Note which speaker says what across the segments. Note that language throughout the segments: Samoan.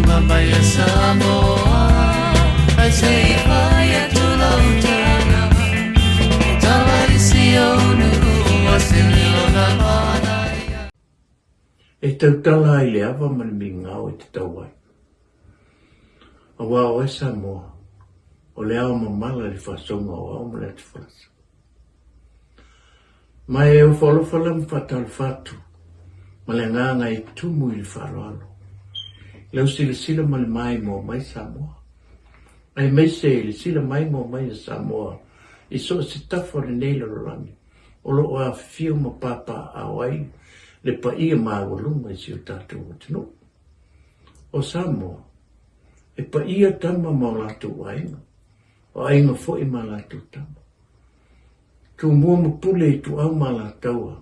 Speaker 1: Faafofoga mai e Samoa, Ae se i fai atu lau tala, E tala i si ou nuu o se leo na manaia.
Speaker 2: E tautala ai le ava ma le migao e tatau ai. Aua o oe Samoa, o le ao mamala i le faasauga o ao ma le atu falasa. Ma e ofo alofa la ma faatalofa atu ma le agaga e tumu i le faaaloalo i lau silasila ma le maimoa mai Samoa, aemaise i le sila maimoa mai a Samoa i so o se tafa o lenei lalolagi o lo o afifio ma papaaao ai le paia maualuga i si o tatou atunuu. O Samoa, e paia tama ma o latou aiga, o aiga foi ma latou tama. Tumua ma Pule Ituau ma Alataua,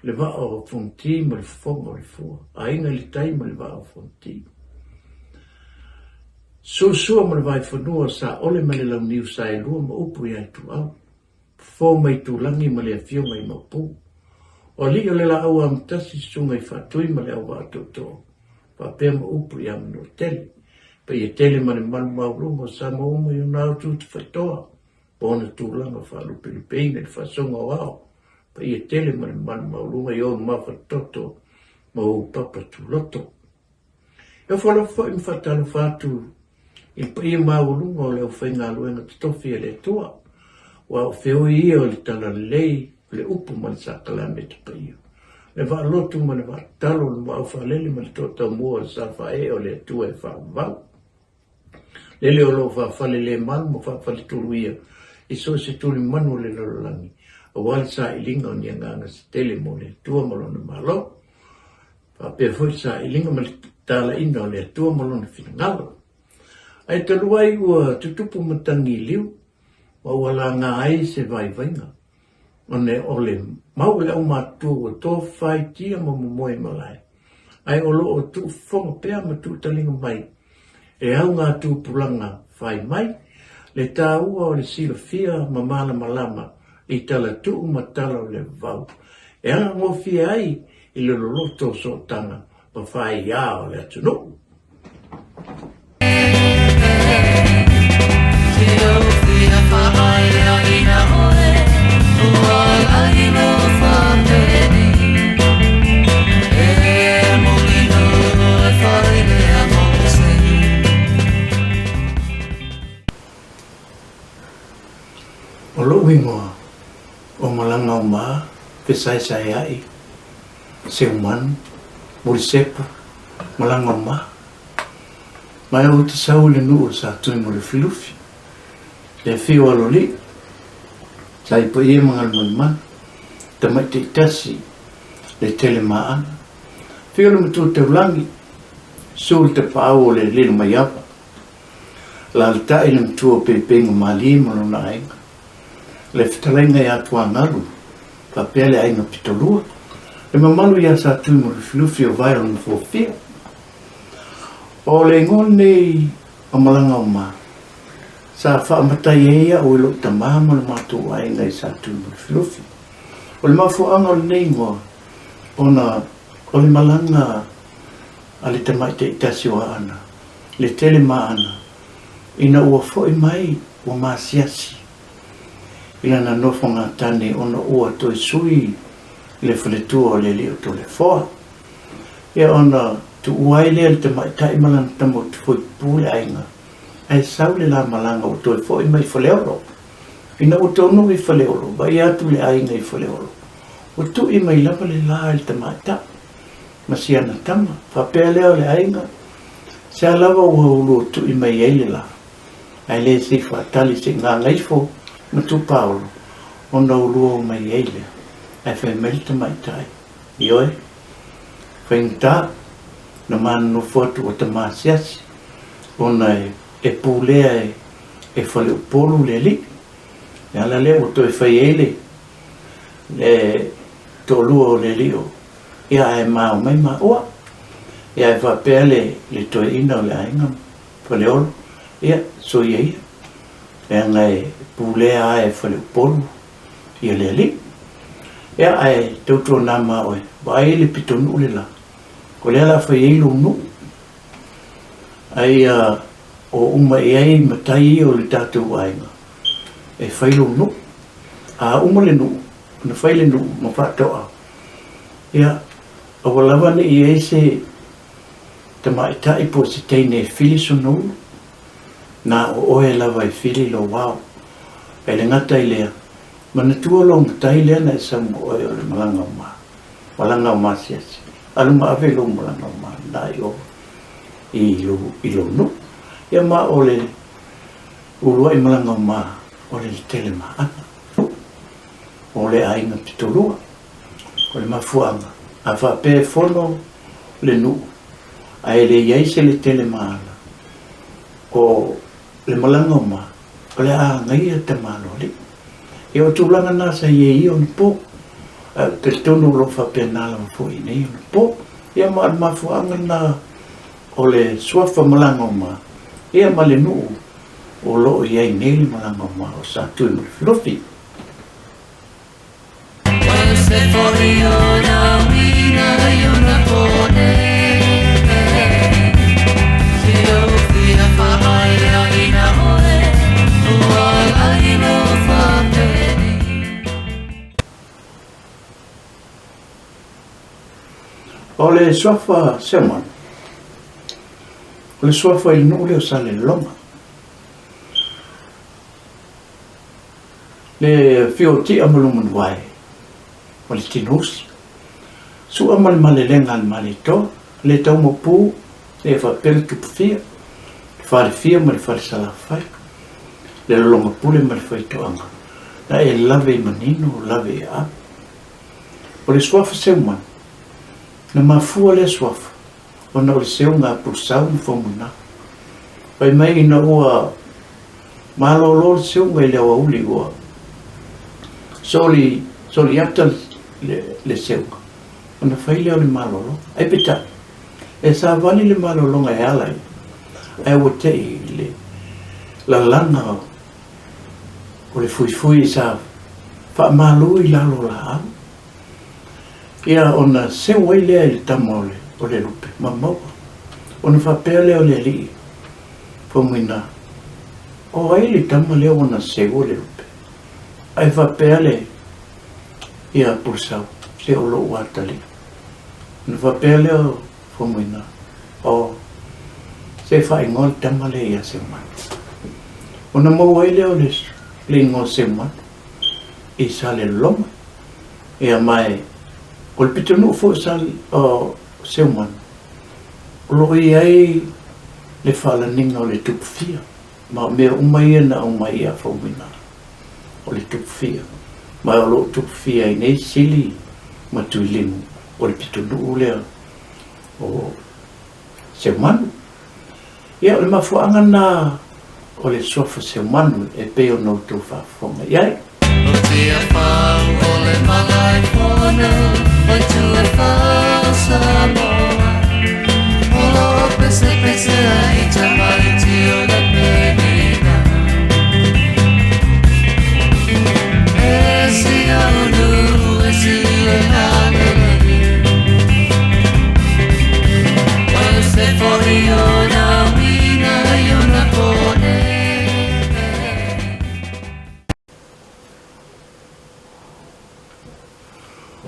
Speaker 2: le Vaa o Fonoti ma le Fofoga o le Fua, Aiga i le Tai ma le Vaa o Fonoti. Sua ma le Vaifanua, Saole ma le Launiu Saelua ma upu ia Ituau, Fofo ma Itulagi ma le Afioga i Maopu. O alii o le laau amatasi, Susuga i Faatui ma le Auvaa Tootoo, faapea ma upu ia Manuatele. Paia tele ma le mamalu maualuga o Samoa uma i ona ao tu tafaitoa, ma ona tulaga faalupelupeina i le faasoga o ao, paia tele ma le mamalu maualuga i ou mafa toto ma ou papa tuloto. E ofo alofa foi ma faatalofa atu i le paia maualuga o le aufaigaluega totofi a le Atua, aua o feoi ia o le talalelei, o le upu ma le sakalameta paia, le vaalotu ma le vaatatalo, le muaau faalele ma le toataumua o le sa faaee o le Atua e faavavau. Lele o lo o faafalelemalu ma faafaletuluia i so o se tulimanu o le lalolagi, aua le sailiga o ni agaga se tele mo le Atua ma Lona Malo, faapea foi le sailiga ma le talaiga o le Atua ma Lona finagalo. Ae talu ai ua tutupu matagi i liu, ma ua laga ai se vaivaiga, ona o le mau o le aumatutua ua tofafatia ma momoe malae, ae o lo o tuufofoga pea ma tuutaliga mai e au ngā tupulaga whai mai, le tāua o le silafia ma malamalama i tala tuu ma tala o le vavau, e agagofie ai i le loloto o sootaga ma whaiā o le atunuu. O lou ingoa o Malagauma Fesaesaeaʻi Seumanu Mulisepu Malagauma. Mai ou te sau i le nuu o Satuimalufilufi, le afio o Alolii, sa i paia ma Galumalemana, Tamaitaitasi, le tele maana, afio le Matua Taulagi, susu le tapaau o le Lilomaiava, alaalatai le Matua o Peipeiga Malie ma lona aiga, le fetalaiga ia Tuagalu, faapea le aiga Pitolua, le mamalu ia Satuimalufilufi o Vae o le Nofoafia. O le igoa lenei o Malagaoma, sa faamatai ai au e lou tama ma lo matou aiga i Satuimalufilufi. O le mafuaaga o lenei igoa, ona o le malaga a le tamaitai tasi o Aana, le tele ma Aana, ina ua foi mai ua masiasi i lana nofogatane ona ua toe sui le faletua o le alii o Toleafoa. Ia ona tuua ai lea le tamaitai ma lana tama o Tufoipupu le aiga, ae sau le la malaga ua toe foi mai i Faleolo. Ina ua taunuu i Faleolo, vaai atu le aiga i Faleolo, ua tui mai lava le la i le tamaitai ma si ana tama. Faapea lea o le aiga, se a lava ua ulua tui mai ai le la, ae le se i faatali se i gagaifo ma Tupaolo ona ulua omai ai lea. Ae fai mai le tamaitai, Ioe, faigata na ma nonofo atu ua tama asiasi, ona e pulea e Faleupolu le alii. Le ala lea ua toe fai ai le le toalua o le alii o ia ae ma omai maua. Ia ae faapea le le toeaina o le aiga Faleolo, ia soia ia, leaga e pulea lava e Faleupolu ia le alii. Ia ae tautuana ma oe, vaai le pitonuu le la, o lea la fai ai lou nuu. A ia o uma i ai matai ia o le tatou aiga e fai lou nuu. A uma le nuu, ona fai le nuu ma faatoa, ia, aua lava ne i i ai se tamaitai po o se teine e fili sona ulu, na o oe lava e fili lou ao. E le gata i lea, manatua lou matai lea na e sau ma oe o le malaga o ma, malaga o Masiasi. Alu ma ave lou malaga o ma lena i o i lou, i lou nuu. Ia ma o le uluai malaga o ma, o le tele maana. O le aiga pitolua. O le mafuaaga, a faapea e fono le nuu ae le i ai se letele maala, o le malaga o ma, o le a agaia tamaloalii. Ia o tulaga na sa i ai ia ona po, ae ou te talitonu o lo o faapena lava foi i nei ona po. Ia ma o le mafuaaga lena o le suafa malaga o ma, ia ma le nuu o lo o i ai nei le malaga o ma o Satuimalufilufi. O le suafa Seumanu, o le suafa i le nuu lea o Salelologa. Le afio o Tia ma Lumanuae ma le Tinousi. Sua ma le malelega a le Malietoa, le Taumapu, le faapea le Tupufia, le Falefia ma le Falesalafai, le Lologapule ma le Faitoaga, na e lave i manino, lave i aau. O le suafa Seumanu, na mafua lea suafa ona o le seuga a Pulesau ma Faumuina. Fai mai ina ua malolo le seuga i le aoauli ua soli, soliata le, le seuga, ona fai lea o le malologa. Ai peitai, e savali le malologa e ala i, ae ua tei i le lalaga o le fuifui sa faamalu i lalo o laau. Ia ona seu ai lea i le tama o le, o le lupe, ma maua. Ona faapea lea o le alii, Faumuina, o ai le tama lea ua na seua le lupe? Ae faapea le, ia Pulesau, se o lou atalii. Ona faapea lea o Faumuina, o, se faaigoa le tama lea ia Seumanu. Ona maua ai lea o le, le igoa Seumanu i Salelologa. Ia ma e, o le pitonuu foi o Seumanu, o lo o i ai le faalaniga o le tupufia, ma o mea uma ia na aumai ia Faumuina, o le tupufia, ma o lo o tupufia ai nei Sili ma Tuilimu, o le pitonuu lea o Seumanu. Ia, o le mafuaaga lena o le suafa Seumanu e pei ona outou faafofoga i ai.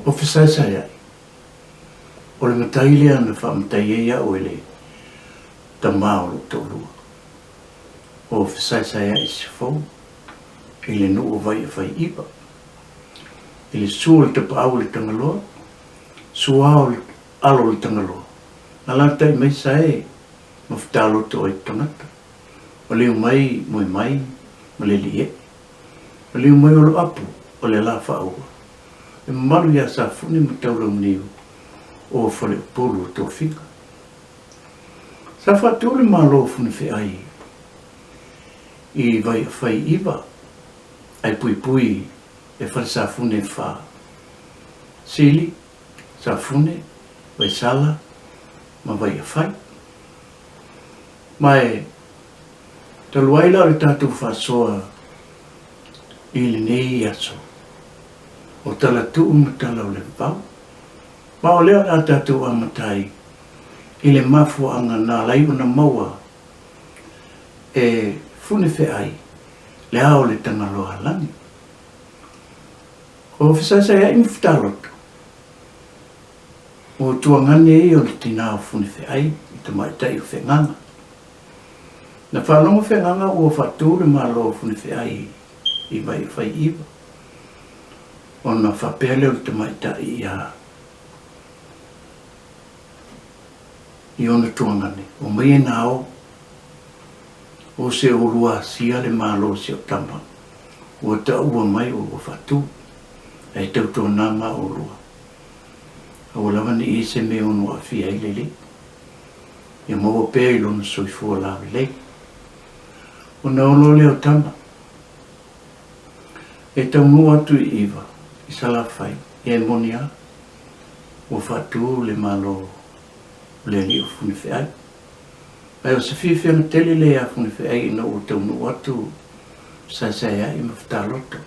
Speaker 2: O Fesaesaeaʻi, o le matai lea na faamatai ai au e le tama o lou toalua. O Fesaesaeaʻi Sefou i le nuu o Vaiafaiiva, i le suo o le tapaau o le Tagaloa, sua o le alo o le Tagaloa, alaalatai mai sae ma fetaloto ai tagata. Maliu mai Moemai ma Leliiee. Maliu mai Oloapu o le la faaua. Le mamalu ia Safune ma Taulauniu o Faleupolu o Tofiga. Sa faatu le Malo o Funefeai i Vaiafaiiva ae puipui e Falesafune e fa, Sili, Safune, Vaisala ma Vaiafai. Ma e talu ai la o le tatou faasoa i lenei aso, o tala tuu ma tala o le vavau, ma o lea o le a tatou amata ai i le mafuaaga na ala ai ona maua. E Funefeai le ao o le Tagaloa Lagi. O Fesaesaeai ma Fetaloto, o tuagane ia o le tinā o Funefeai, le tamaitai o Fegaga. Na faalogo Fegaga ua faatu le Malo o Funefeai i Vaiafaiiva, ona faapea lea o le tamaitai ia i ona tuagane, Omaia ina ao, o se olua asia le Malo o si au tama, ua taua mai o ua faatu, ae tautuana ma olua. Aua lava ne i i se mea ono aafia ai le alii. Ia maua pea i lona soifua laulelei. Ona olo lea o tama. E taunuu atu i Iva, i Salafai, ia e moni a, ua faatu le Malo o le Alii o Funefeai. Ae o se fiafiaga tele lea ia Funefeai ina ua taunuu atu Saesaeai ma Fetaloto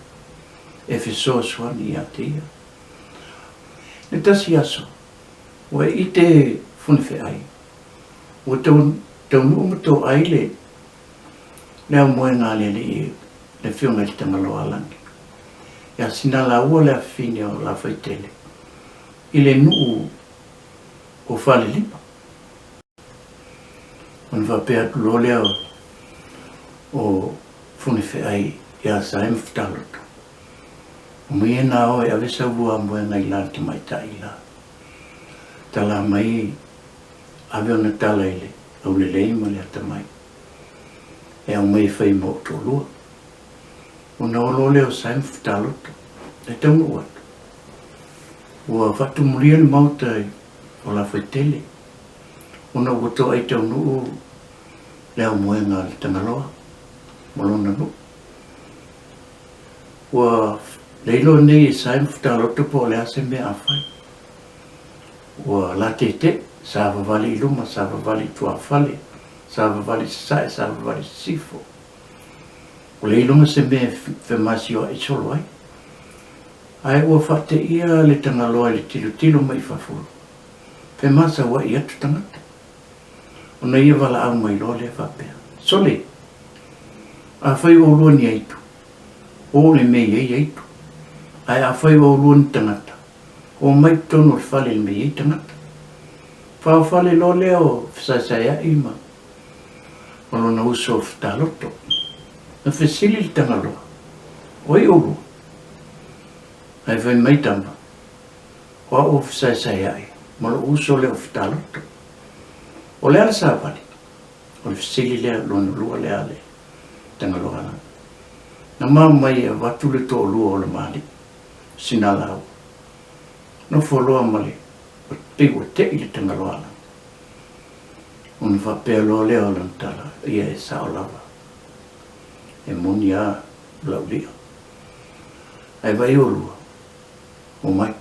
Speaker 2: e fesoasoani ia te ia. Le tasi aso, ua ite Funefeai, ua taunuu ma toai le le aumoega a le alii le afioga i le Tagaloaalagi, ia Sinalaua le afafine o Lafaitele i le nuu o Falelima. Ona faapea atu loa lea o Funefeai ia Sae ma Fetaloto, Omaia nā oe ave sau lua moega i la le tamaitai la. Tala mai ave ona tala i le aulelei ma le atamai e aumai e fai ma ou toalua. Ona olo lea o Sae ma Fetaloto e taunuu atu. Ua faatumulia le maota o Lafaitele ona ua toai taunuu le aumoega a le Tagaloa ma lona nuu. Ua leiloa nei e Sae ma Fetaloto po o le a se mea a fai. Ua lateteʻ, savavali i luma, savavali i tuafale, savavali i sasae, savavali i sisifo. Ua leiloga se mea e femasioaʻi solo ai. Ae ua faateia le Tagaloa i le tilotilo mai i fafo, femasauaʻi atu tagata. Ona ia valaau mai loa lea faapea, Sole! Afai ua ulua ni aitu, o le mea i ai aitu. Ae afai ua ulua ni tagata, o mai totonu o le fale i le mea i ai tagata. Faofale loa lea o Fesaesaeaʻi ma ma lona uso o Fetaloto. Na fesili le Tagaloa, O ai oulua? Ae fai mai tama, O au o Fesaesaeaʻi ma lou uso lea o Fetaloto. O le a le savali? O le fesili lea lona lua lea a le Tagaloa la. Na mao mai e avatu le toalua o le Maaliʻi, Sinalaua. Nofo loa ma le pei ua teʻi le Tagaloa la. Ona faapea loa lea o lana tala, ia e sao lava. E moni a lau lia. Ae vaai olua, omai.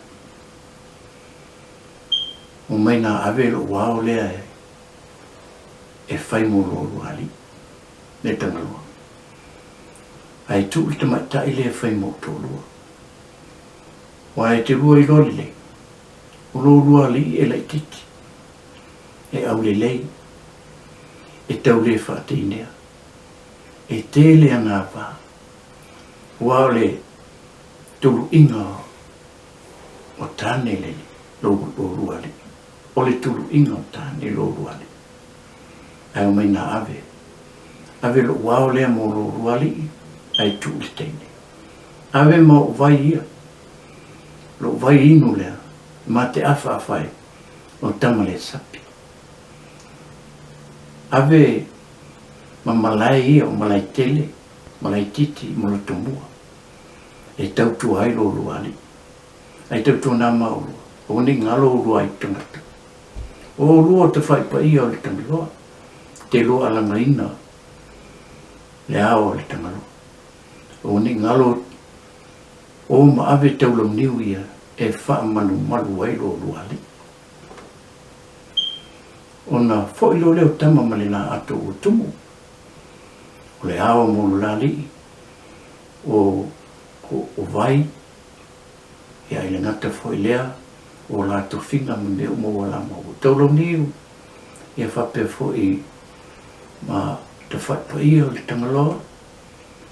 Speaker 2: Omai na ave lou ao lea e e fai mo lo olua alii, le Tagaloa. Ae tuu le tamaitai lea e fai mo toalua. Aua e te lua iloa lelei, o lo olua alii e laititi, e aulelei, e tau le faateinea, e tele ana ava, aua o le tuluiga o tane le lo olua alii, o le tuluiga o tane lo olua alii. Ae omai na ave, ave lou ao lea mo lo olua alii, ae tuu le teine. Ave ma ou vai ia, lou vai inu lea, ma te afaafa ai o tama le sapi. Ave ma malae ia o Malaetele, Malaetiti ma Lotomua, e tautua ai lo olua alii. Ae tautua nā ma olua, aua ne i galo olua ai tagata. O olua o te whaipaia o le Tangiloa, te lua alagaina le ao o le Tangaloa. Aua ne i galo o ma ave taulauniu ia e faamalumalu ai lo olua alii. Ona foi loa lea o tama ma le la ato ua tumu, o le ao mo lo la alii, o, o, o vai, ia i le gata foi lea o la tofiga ma mea uma ua la maua. Taulauniu, ia faapea foi ma tafai paia o le Tagaloa,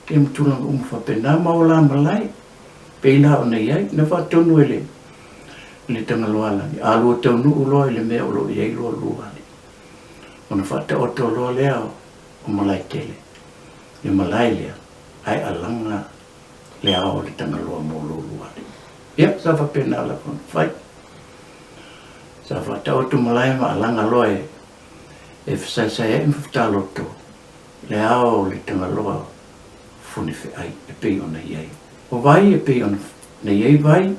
Speaker 2: ia ma tulaga uma faapena ma o la malae, pei la ona i ai, na faatonu e le le Tagaloaalagi, a lua taunuu loa i le mea o lo o i ai lo lua alii, ona faataoto loa lea o Malaetele, le malae lea, ae alaga le ao o le Tagaloa mo lo lua alii. Ia, sa faapena lava ona fai. Sa faataoto malae ma alaga loa e e fesaesaea'i ma fataloto le ao o le Tagaloa funifeai e pei ona i ai. O vai e pei ona i ai vai,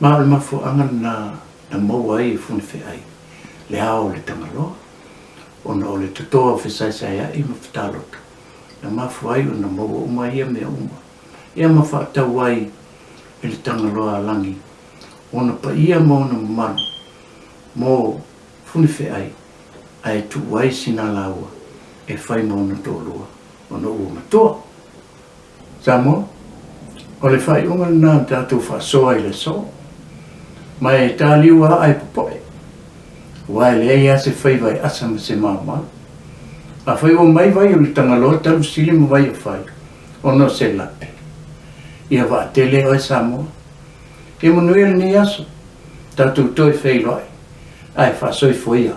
Speaker 2: ma o le mafuaaga lena na maua ai e funifeai le ao o le Tagaloa, ona o le totoa o fesaesaea'i ma fataloto na mafua ai ona maua uma ia mea uma, ia ma faatau ai e le Tagaloa alagi ona paia ma ona mamalu mo funifeai ae tuu ai sina laua e fai ma ona toalua ona ua matua. Samoa, o le faaiuga lena na tatou faasoa i le aso, ma e taliu lava ae popoe, aua e leai lava se faiva e asa ma se maumau. Afai ua mai vai o le Tagaloa talu sili ma vai afai ona o se lape, ia vaatele oe Samoa. Ia manuia lenei aso, tatou toe feiloai, ae faasoifua ia.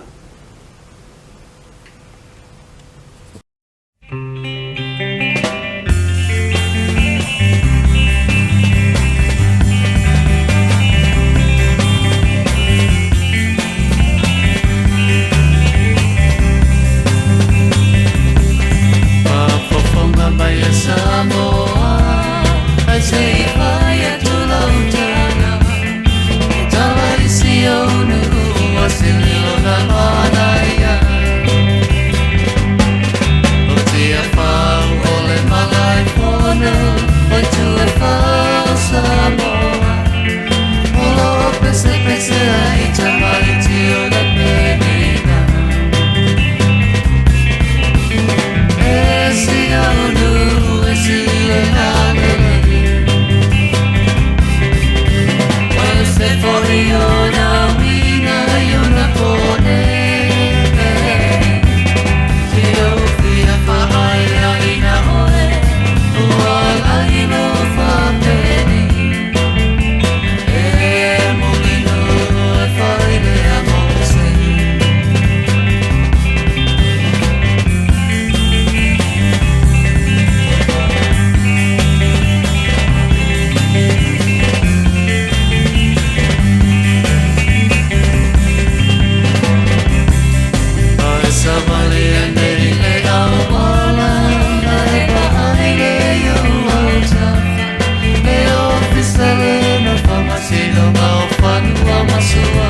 Speaker 1: Faafofoga mai e Samoa, ai se i fai atu lau tala, e tala i si ou nuu o se lilo na manaia. O Tiafau o le Malaefono, o itu e fā o Samoa, o lo o pesepese ai tamaiti o le penina. E si ou nuu e si le lalelei, o se foi ona uiga i ona pone. Si ou fia faaaiaina oe, ua lailo faapeni. E mulinu e fai lea mo se. Ai savali nei le auala, e vaai le iu autafa, le ofisa le na faamasinoga o fanua ma suafa.